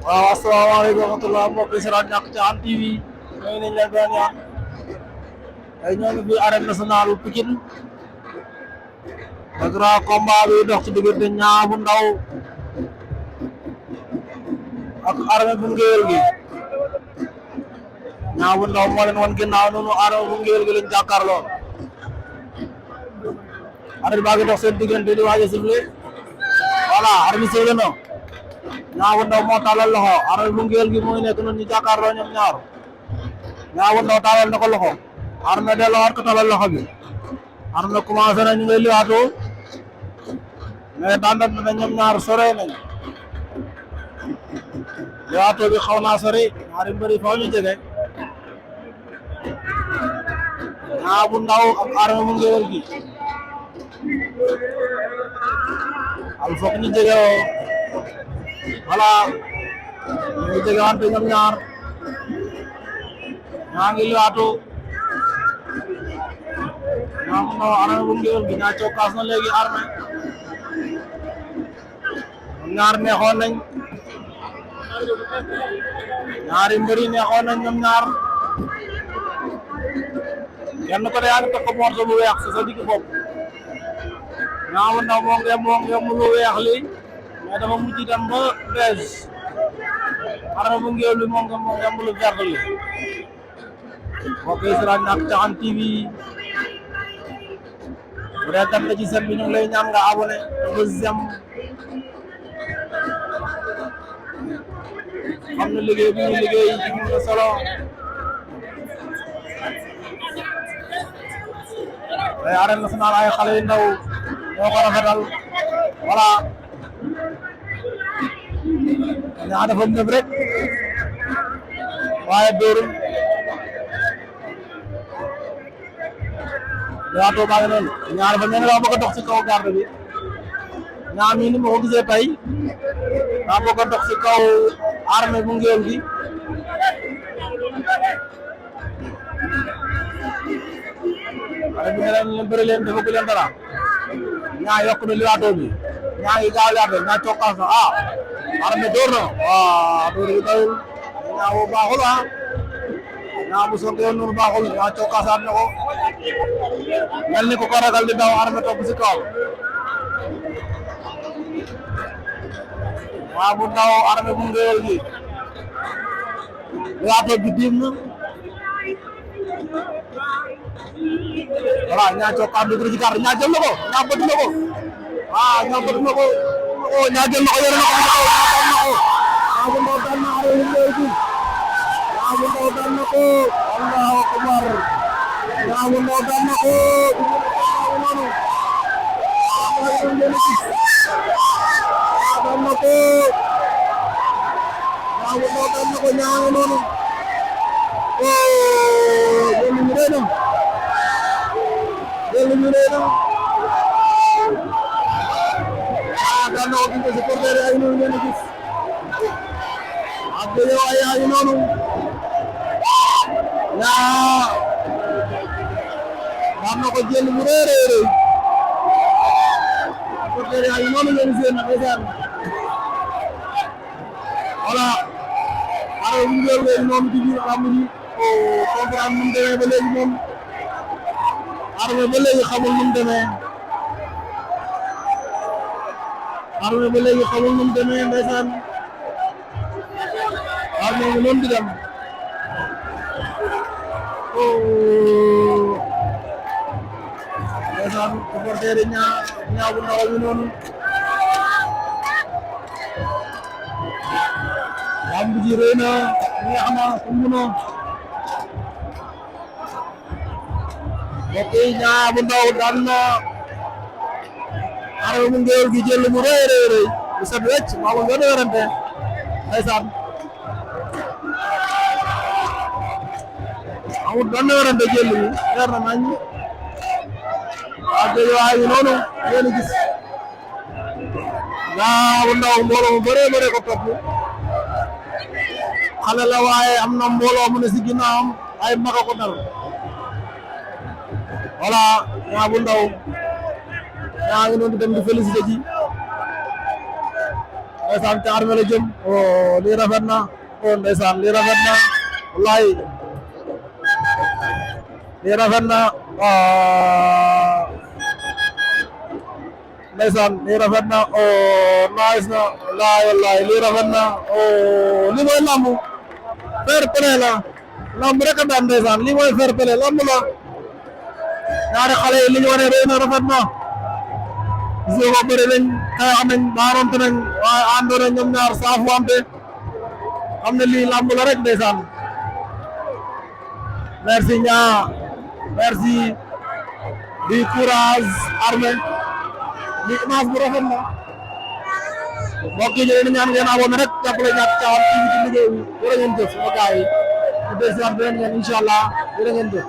waaw asalaamaaleykum wa rahmatulah mbokk yi si rajo Ñàkk Caaxaan TV ñooy nañ leen doon yoon tey ñoo ngi fi arène nationale bu Pikine le grand combat bi dox ci diggante Niang bu Ndaw ak Armé bu Ngéwél gi Niang bu Ndaw moo leen wan ginnaaw noonu Armé bu Ngéwél gi lañ jàkkaarloo arène baa ngi dox seen diggante di waaj a sifflé voilà arène sifflé na Niang bu Ndaw moo tàllal loxo Armé bu Ngéwél gi mooy nekk noonu ñu jàkkaarloo ñoom ñaar Niang bu Ndaw tàllal na ko loxo Armé delloowaat ko tàllal loxo bi Armé commencé na ñu ngi liwaatoo mais tàndat na ñoom ñaar sore nañ liwaatoo bi xaw naa sori ñaari mbëri faw ñu jege Niang bu Ndaw ak Armé bu Ngéwél gi al foog ñu jege woo voilà ñu jege wante ñoom ñaar ñaa ngi liwaatoo Niang bu Ndaw Armé bu Ngéwél gi ñaa cokkaas na léegi Armé ñoom ñaar neexoon nañ ñaari mbëri neexoon nañ ñoom ñaar kenn ko de yaa ngi toog ko morso bu weex ci sa digg bopp Niang bu Ndaw moo ngeem lu weex li mais dafa mujj dem ba bees Armé bu Ngéwél bi moo ngeem lu vert li mbokk yi si rajo Ñàkk Caaxaan TV bu dee tam ci seen bi ñu ngi lay ñaan nga abonné deuxième xam na liggéey bi ñu liggéey ci mu na solo ay arène nationale ay xale yu ndaw ñoo ko rafetal voilà ñaa dafa nëb rek waaye dóorul liwaatoo baa ngi noonu ñaar fa ñene daa bëgg a dox ci kaw garde bi Niang mi ni ma ko gisee tey daa bëgg a dox ci kaw Armé bu Ngéwél gi xale bi ne leen bëri leen dafa leen dara Niang yokk na liwaatoo bi Niang ngi gaaw liwaatoo Niang cokkaas na Armé dóor na dóor bi dawul Niang bu baaxul Niang bu soog yoon noonu baaxul Niang cokkaasaat na ko mel ni ko ragal di daw Armé topp ci kaw Niang bu Ndaw Armé bu Ngéwél gi liwaatoo bi diim na voilà Niang cokkaat dugg ci kàr Niang jël na ko Niang bëtt na ko Niang bëtt na ko Niang jël na ko yore na ko Niang bu Ndaw daan na Armé bu Ngéwél gi Niang bu Ndaw daan na ko Allahu akbar Niang bu Ndaw daan na ko noonu daan na ko Niang bu Ndaw daan na ko Niang noonu jël mu rëy na daan na ko gis nga supporter ay noonu ngeen gis ak yow ay noonu Niang daan na ko jël mu rëy supporter ay noonu ngeen seen ndeysaan voilà Armé bu Ngéwél moom ci biir am ni comprendre nu mu demee ba léegi moom Armé ba léegi xamul nu mu demee Armé ba léegi xamul nu mu demee ndeysaan Armé ngi noonu di dem ndeysaan supporter yi Niang bu Ndaw bi noonu lamb ji rëy na neex na sumb na mbokk yi Niang bu Ndaw daan na Armé bu Ngéwél gi jël mu rëy bu set wecc maa ngi gën a werante ndeysaan amul benn werante jël mi leer na nañ ak waaye noonu ngeen gis Niang bu Ndaw mbooloo mu bëree ko topp xale la waaye am na mbooloo mu ne si ginnaawam ay mag a ko dal voilà Niang bu Ndaw Niang ngi noonu di dem di félicité ji ndeysaan ca armée la jëm oh lii rafet na oh ndeysaan lii rafet na wallaay lii rafet na ndeysaan lii rafet na oh nice na wallaay lii rafet na oh lii mooy lamb fair play la lamb rek a daan ndeysaan lii mooy fair play lamb la ñaari xale yi li ñu wane rëy na rafet na gis nga ko bëri nañ xeex nañ baarante nañ waaye àndoon nañ ñoom ñaar saafu wante xam ne lii lamb la rek ndeysaan merci ñaa merci du courage armée li image bu rafet na mbokk yi ñu leen ñaan ngeen abonné rek jàppale ñàkk caawan ci liggéey bi jërë ngeen jëf sama gars yi ci des beneen ngeen incha allah jërë ngeen jëf